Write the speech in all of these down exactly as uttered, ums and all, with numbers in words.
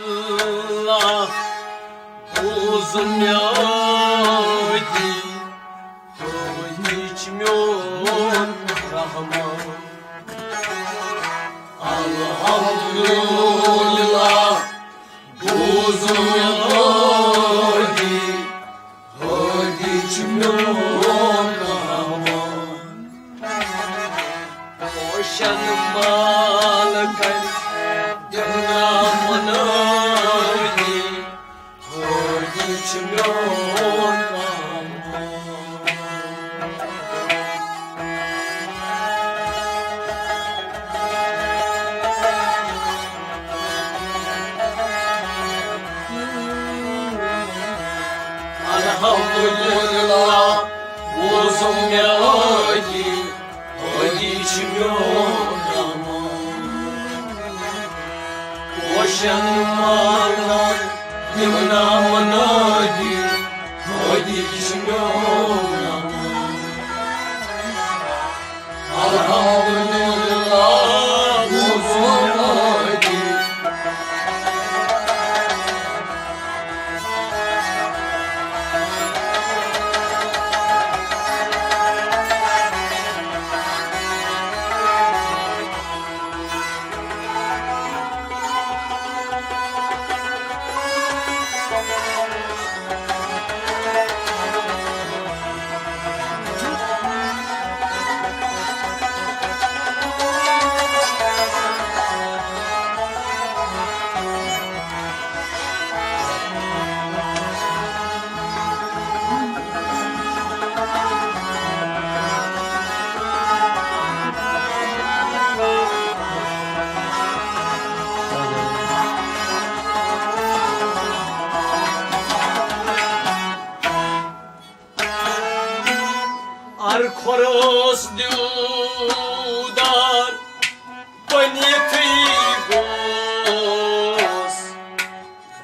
اللہ، بوز مےٚ عٲدی، عٲدی چھُ میون رحمان۔ الحمدللہ، بوز مےٚ عٲدی، عٲدی چھُ میون رحمان۔ روشن مال کر دِمہٕ ناو منٲدی، عٲدی چھُ میون رحمان۔ الحمدللہ، بوزُم مےٚ عٲدی، عٲدی چھُ میون رحمان۔ روشن مالن دِمہٕ ناو منٲدی، عٲدی چھُ میون رحمان۔ الحمدللہ، بوزُم مےٚ عٲدی۔ ار خۄرس دیودار بٔنِتھٕے گوس،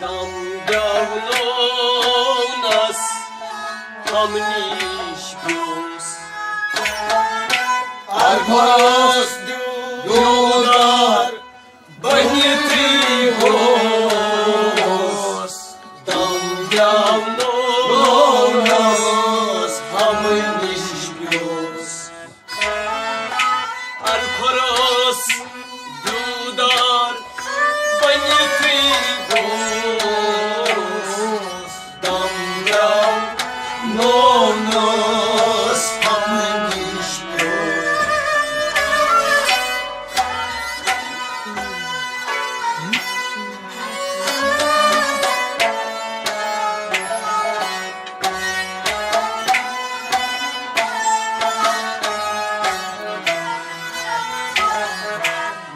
دم دیونونس غم نِش پیوس۔ ار خۄرس دیودار بٔنِتھٕے گوس، دم دیونونس غم نِش پیوس۔ ار خۄرس دیودار بٔنِتھٕے گوس، دم دیونونس غم نِش پیوس۔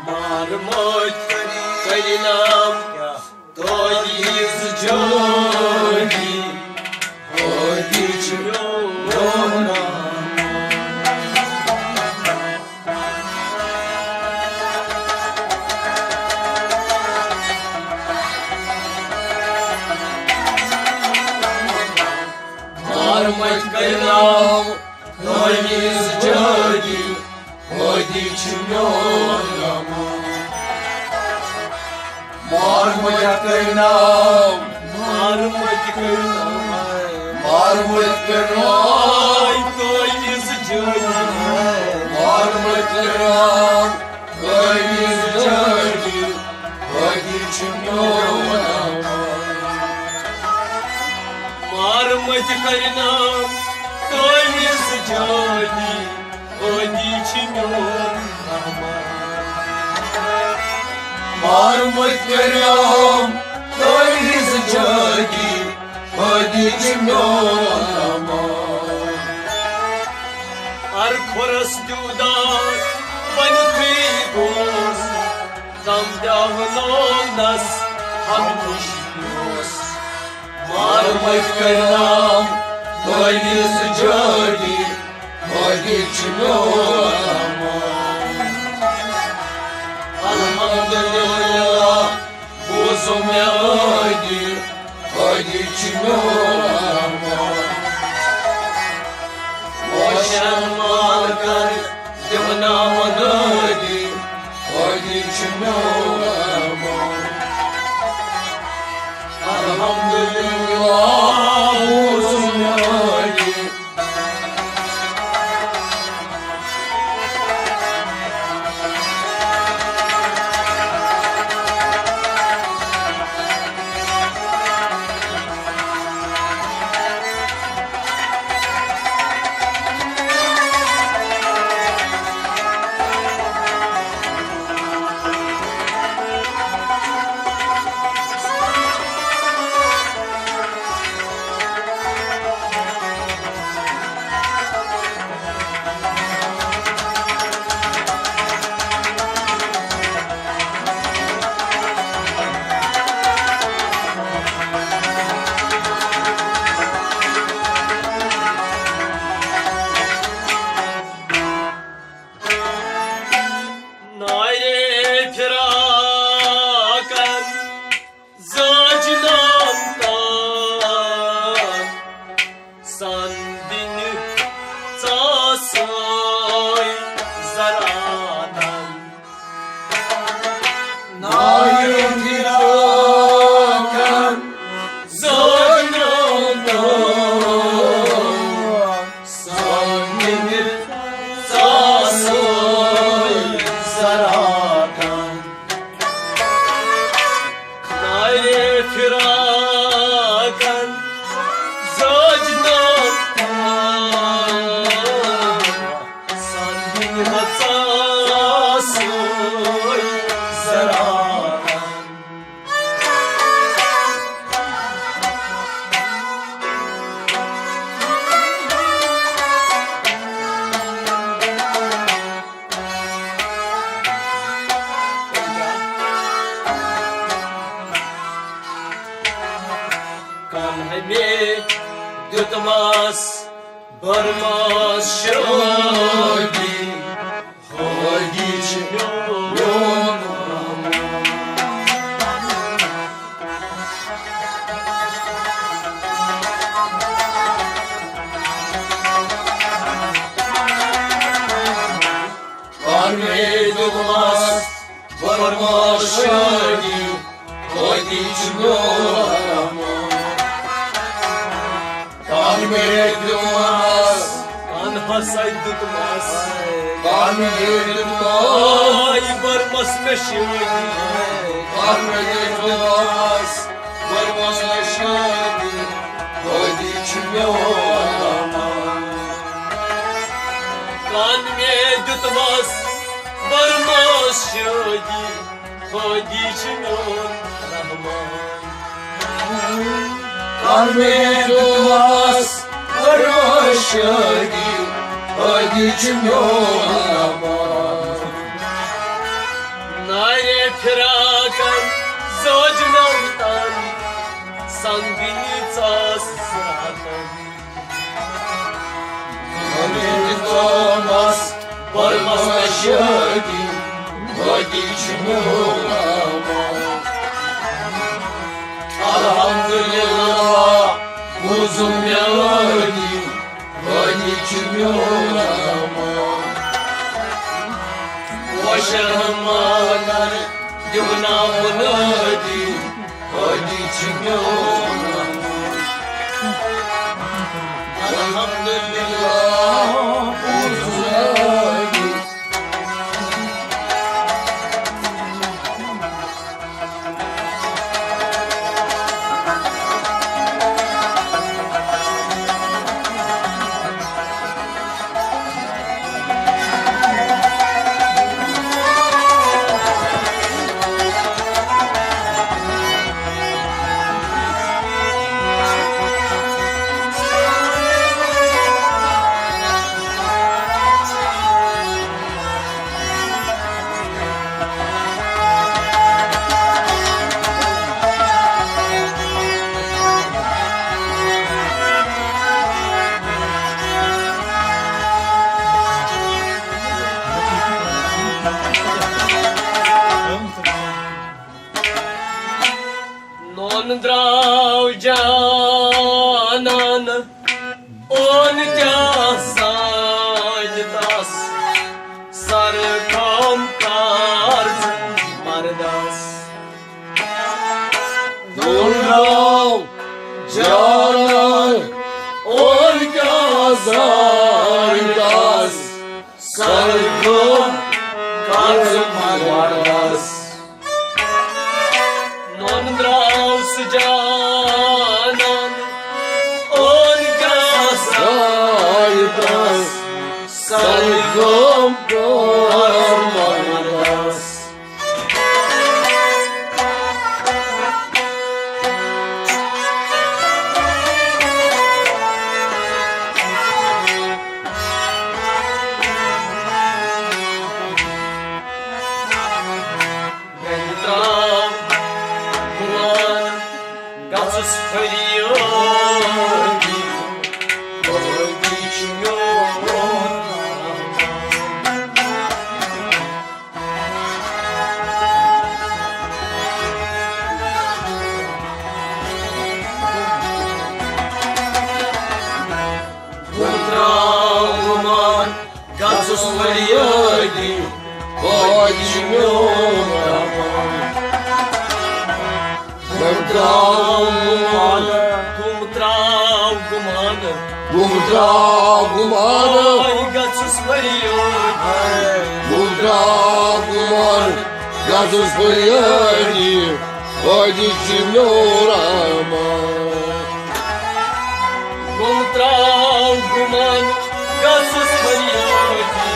مار مٔتۍ کٔرۍ نام تعویذ جٲدی، عٲدی چھُ میون نام۔ مار مٔتۍ کٔرۍ نام تعویذ جٲدی، عٲدی چھُ میون رحمان۔ مار مٔتۍ کٔرۍ نام، مار مٔتۍ کٔرۍ نام، مار مٔتۍ کٔرۍ نام تعویذ جٲدی، مار مٔتۍ کٔرۍ نام تعویذ جٲدی، عٲدی چھُ میون رحمان۔ مار مٔتۍ کٔرۍ نام تعویذ جٲدی، عٲدی چھُ میون رحمان۔ مار مٔتۍ کٔرۍ نام تعویذ جٲدی، عٲدی چھُ میون رحمان۔ ار خۄرس دیودار بٔنِتھٕے گوس، دم دیونونس غم نِش پیوس۔ مار مٔتۍ کٔرۍ نام تعویذ جٲدی، عٲدی چھُ میون رحمان۔ الحمدللہ، بوزُم مےٚ عٲدی، عٲدی چھُ میون رحمان۔ روشن مال کر دِمہٕ ناو منٲدی، عٲدی چھُ میون رحمان۔ نارِ فراقن زٲج نام تام، سندنہِ ژاسٲے ذراتن۔ نارِ فراقن زٲج نام تام، سندنہِ ژاسٲے ذراتن۔ نارِ فراقن زٲج نام تام، سندنہِ ژاسٲے ذراتن۔ کم ہمے دیُتمس برمس شٲدی، حٲدی چھُ میون۔ پنوے دوٚپمس، برمس شٲدی، حٲدی چھُ میون رحمان۔ کن مےٚ دیُتمس، کن ہسا دیُتمس، کن مےٚ دیُتمس، آے برمس مےٚ شٲدی۔ کن مےٚ دیُتمس، برمس مےٚ شٲدی، حٲدی چھُ میون رحمان۔ کن مےٚ دیُتمس، برمس شٲدی، حٲدی چھُ میون رحمان۔ کن مےٚ دیُتمس، برمس شٲدی، حٲدی چھُ میون رحمان۔ نارِ فراقن زٲج نام تام، سندنہِ ژاسٲے ذراتن۔ حٲدی دیُتمس، برمس مےٚ شٲدی، حٲدی چھُ میون رحمان۔ الحمدللہ، بوٗزُم مےٚ حٲدی، حٲدی چھُ میون رحمان۔ پوشن مگر دیُن ناو حٲدی، حٲدی چھُ میون رحمان۔ الحمدللہ، بوٗزُم حٲدی۔ نوٗن درٛاو جانان، اوٚن کیٛاہ سانہِ تس، سر کم کر ژٕ مردس۔ نوٗن درٛاو جانان، اور کیا زانتس، سرگم کر مردس۔ نون درٛاو سُہ جانان، اور کیا زانتس، سرگم کر مردس۔ گژھُس فریادی، فریادی چھُ میون۔ گُمراہ گُمان گژھُس فریادی، فریادی چھُ میون رحمان۔ گُمراہ گُمان، گُمراہ گُمان، گُمراہ گُمان، آے گژھُس فریادی۔ گُمراہ گُمان گژھُس فریادی، فریادی چھُ میون رحمان۔ گُمراہ گُمان گژھُس فریادی،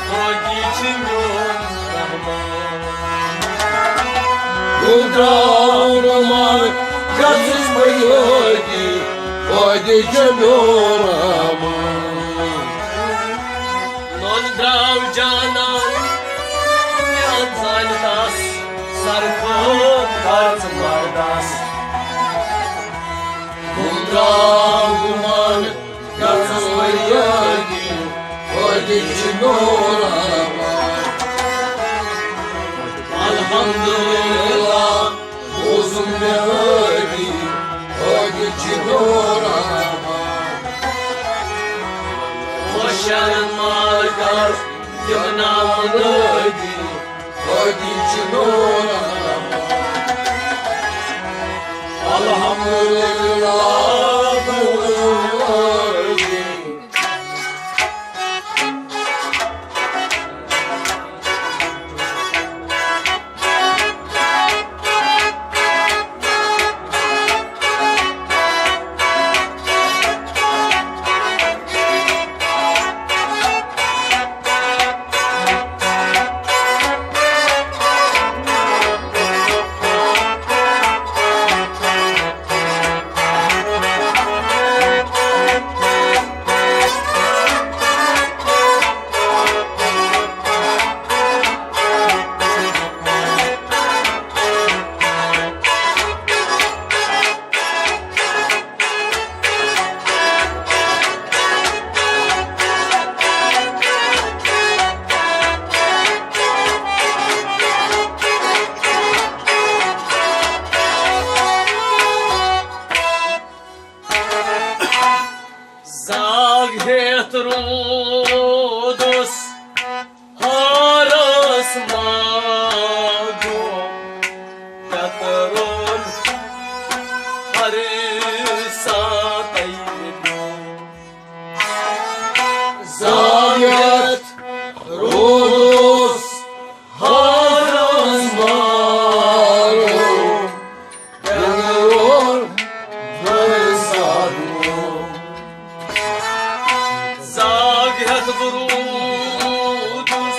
فریادی چھُ میون رحمان۔ گُمراہ گُمان گژھُس فریادی، فریادی چھُ میون رحمان۔ نون درٛاو جانان، مےٚ زانہِ تس، سرگم کر ژٕ مردس۔ گُمراہ گُمان گژھُس فریادی، فریادی چھُ میون رحمان۔ الحمدللہ، بوزُم مےٚ عٲدی، عٲدی چھُ میون رحمان۔ وۄشن مال کر تِم ناو عٲدی، عٲدی چھُ میون رحمان۔ الحمدللہ، بوزُم عٲدی۔ زاگ ہیتھ رودس ہارس ماگو، پترون ہر ساتھ۔ زاگ ہیتھ رودس ہارس ماگو، پترون ہر ساتھ۔ زاگ ہیتھ بہٕ روٗدُس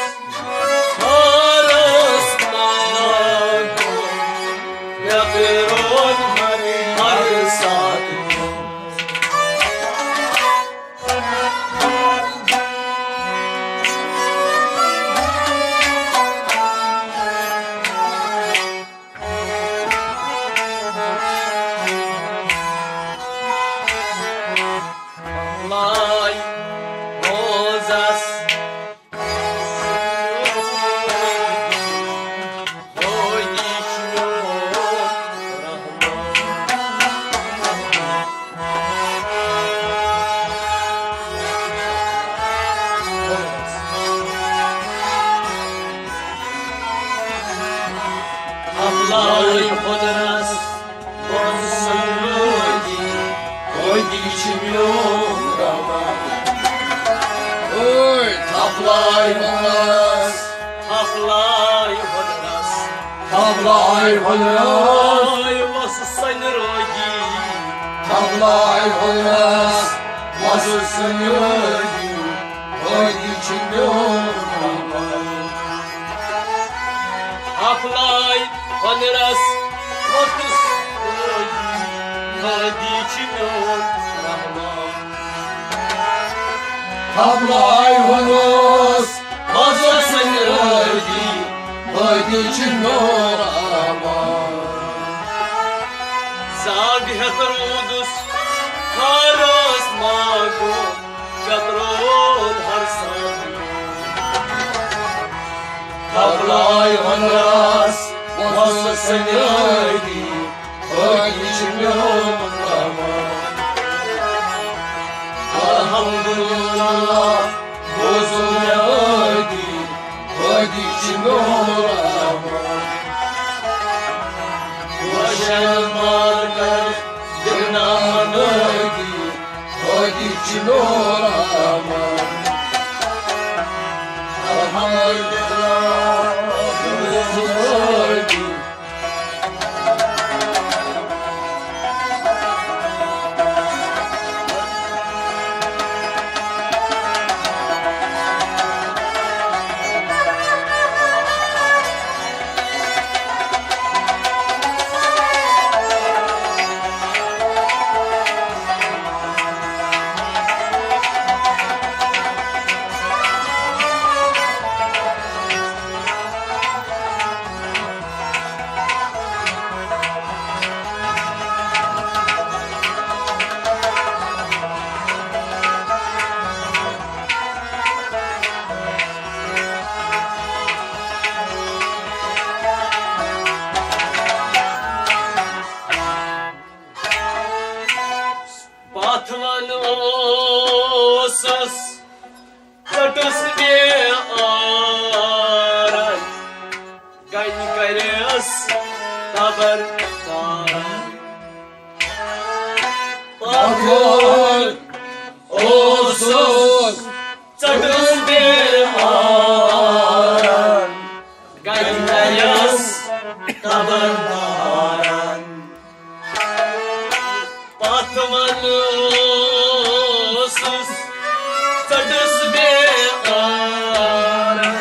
ہارس ماگو، مےٚ تہِ روٗد ہر ساتہٕ۔ لای روزس میون رحمان۔ اوے تھپھ لایہِ ہُنرس، تھپھ لایہِ ہُنرس، تھپھ لایہِ ہُنرس۔ آے وس سنہِ رٲگی۔ تھپھ لایہِ ہُنرس، وس سنہِ رٲگی۔ رٲگی چھِ میون رحمان۔ تھپھ لایہِ ہُنرس، وس سنہِ رٲگی۔ رٲگی چھِ میون رحمان۔ تھپھ لایہِ ہُنرس، وس سنہِ رٲگی۔ رٲگی چھِ میون رحمان۔ زاگ ہیتھ روٗدُس خارس ماگُن، پترول ہر ساتہٕ۔ تھپھ لایہِ ہُنرس، وس سنہِ رٲگی۔ رٲگی چھِ میون رحمان۔ الحمدللہ، بوزُم مےٚ رٲگی۔ رٲگی چھِ میون رحمان۔ روشن مال کر دِنہٕ نام رٲگی۔ رٲگی چھِ میون رحمان۔ الحمدللہ، بوزُم مےٚ رٲگی۔ پتھ ون اوسُس، ژٔٹٕس بے آرن، کنہِ کرٮ۪س خبر تارن۔ پتھ ون اوسُس، ژٔٹٕس بے آرن، کنہِ کرٮ۪س خبر تارن۔ پتھ ون اوسُس، ژٔٹٕس بے آرن،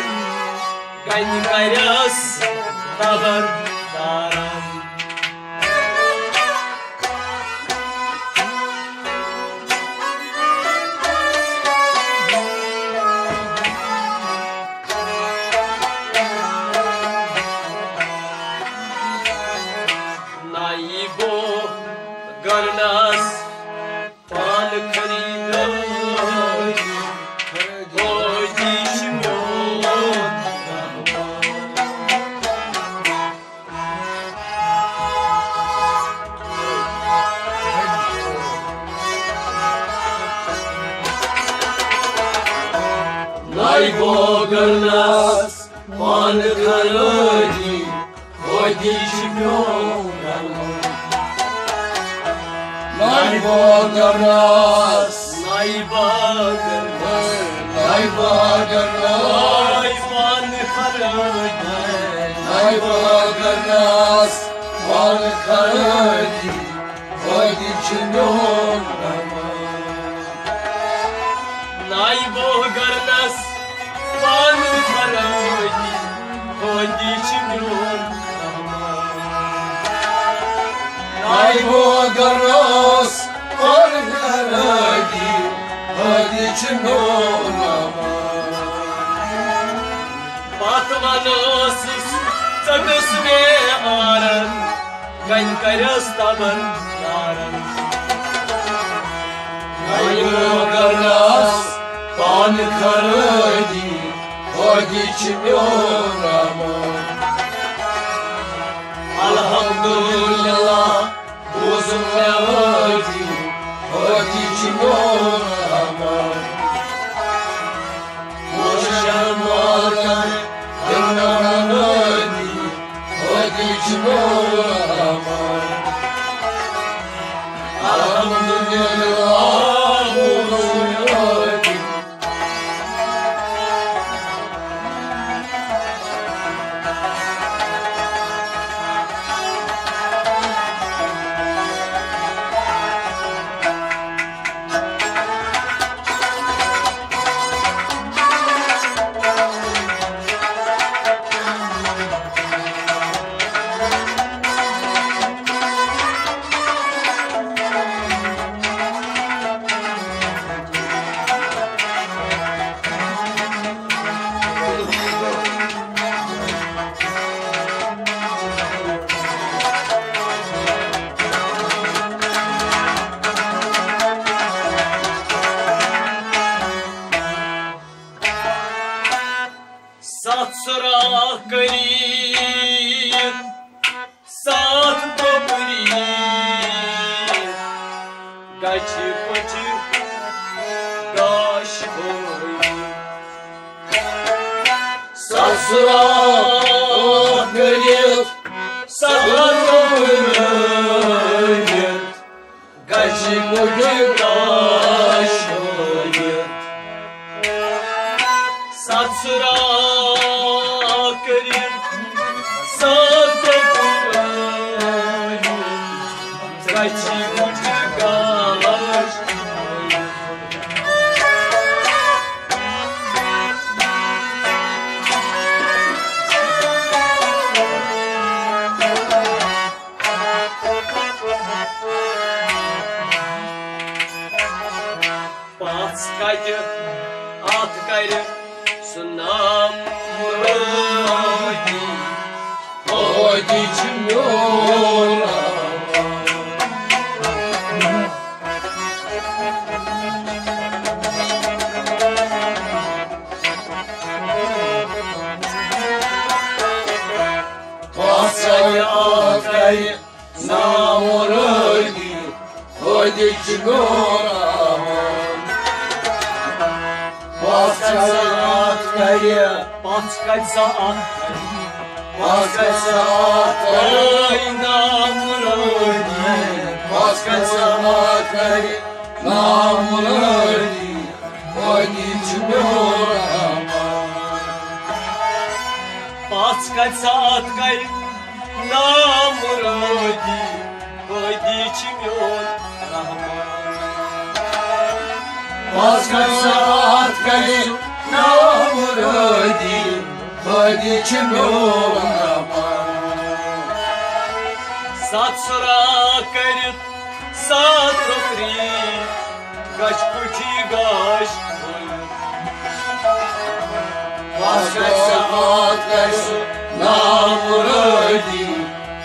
کنہِ کرٮ۪س خبر تارن۔ نایبو گرنس پان خریدٲری، فوجی چھِ میون۔ نایبو گرنس پان خرٲجی، فوجی چھِ میون۔ نایبو گرنس، نایبو گرنس، نایبو گرنس، نایبو گرنس، پان خرٲجی، فوجی چھِ میون۔ نایبو گرنس پان خرٲجی، فوجی چھِ میون۔ نایبو گرنس پان خرٲجی، فوجی چھِ میون۔ پتھ ون اوسُس، ژٔٹٕس بے آرن، کنہِ کرٮ۪س تبن تارن۔ نایبو گرنس پان خرٲجی، فوجی چھِ میون رحمان۔ الحمدللہ، بوزُم مےٚ رٲجی، فوجی چھِ میون رحمان۔ روشن مال کر دِنہٕ نام رٲجی، فوجی چھِ میون رحمان۔ الحمدللہ، چھِ پٔٹھِ گاش ہٲوِتھ۔ سسرا کٔرِتھ سسرا کٔرِتھ گژھِ مُجہِ گاش ہٲوِتھ۔ سسرا کٔرِتھ سسرا کٔرِتھ گژھِ مُجہِ گاش ہٲوِتھ۔ پَژھ کَتہِ اَتھ کَرِ سُہ نام مرٲدی۔ ہٲدی چھُ میون پَژھ کَتہِ اَتھ کَرِ نامرٲدی، ہٲدی چھُ میون رحمان۔ پَژھ کَتہِ اَتھ کَرِ، پَژھ کَتہِ سا اَتھ کَرِ، پَژھ کَتہِ سا اَتھ کَرِ نامرٲدی، پَژھ کَتہِ سا اَتھ کَرِ نامرٲدی، ہٲدی چھُ میون رحمان۔ پَژھ کَتہِ سا اَتھ کَرِ نامرٲدی، ہٲدی چھُ میون رحمان۔ پَژھ کَتہِ سا اَتھ کَرِ نامرٲدی، ہٲدی چھُ میون رحمان۔ سسرا کٔرِتھ سات رۄپری گژھِ پُٹھِ گاش ہٲوِتھ۔ پَژھ کَتہِ سا اَتھ کَرِ نامرٲدی،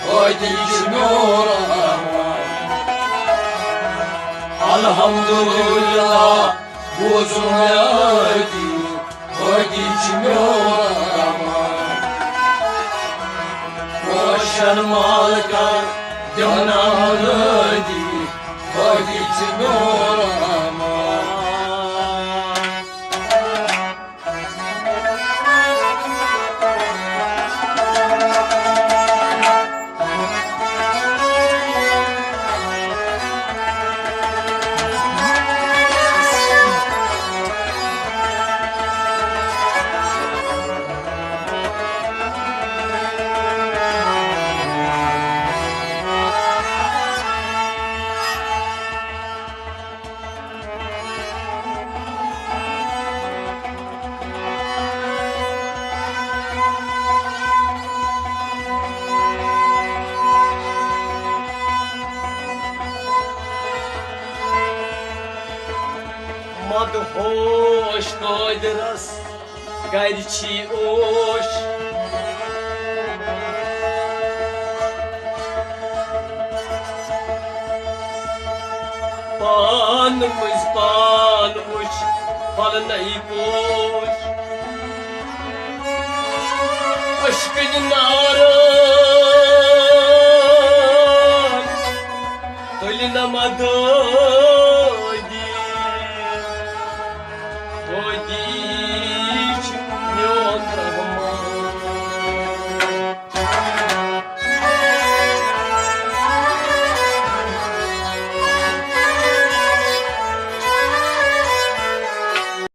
ہٲدی چھُ میون رحمان۔ الحمدللہ بوٗزُم مےٚ ٲدی، ہٲدی چھُ میون رحمان۔ پوشن مالکن دِم نامرٲدی، ہٲدی چھُ میون رحمان۔ مدہوش قٲدرس گرِ چھی اوش۔ پان مٔنٛزۍ پان وٕچھ پھۄلہٕ نَیہِ پوش۔ عشقٕکۍ نارٕ تُلہِ نہ مدد۔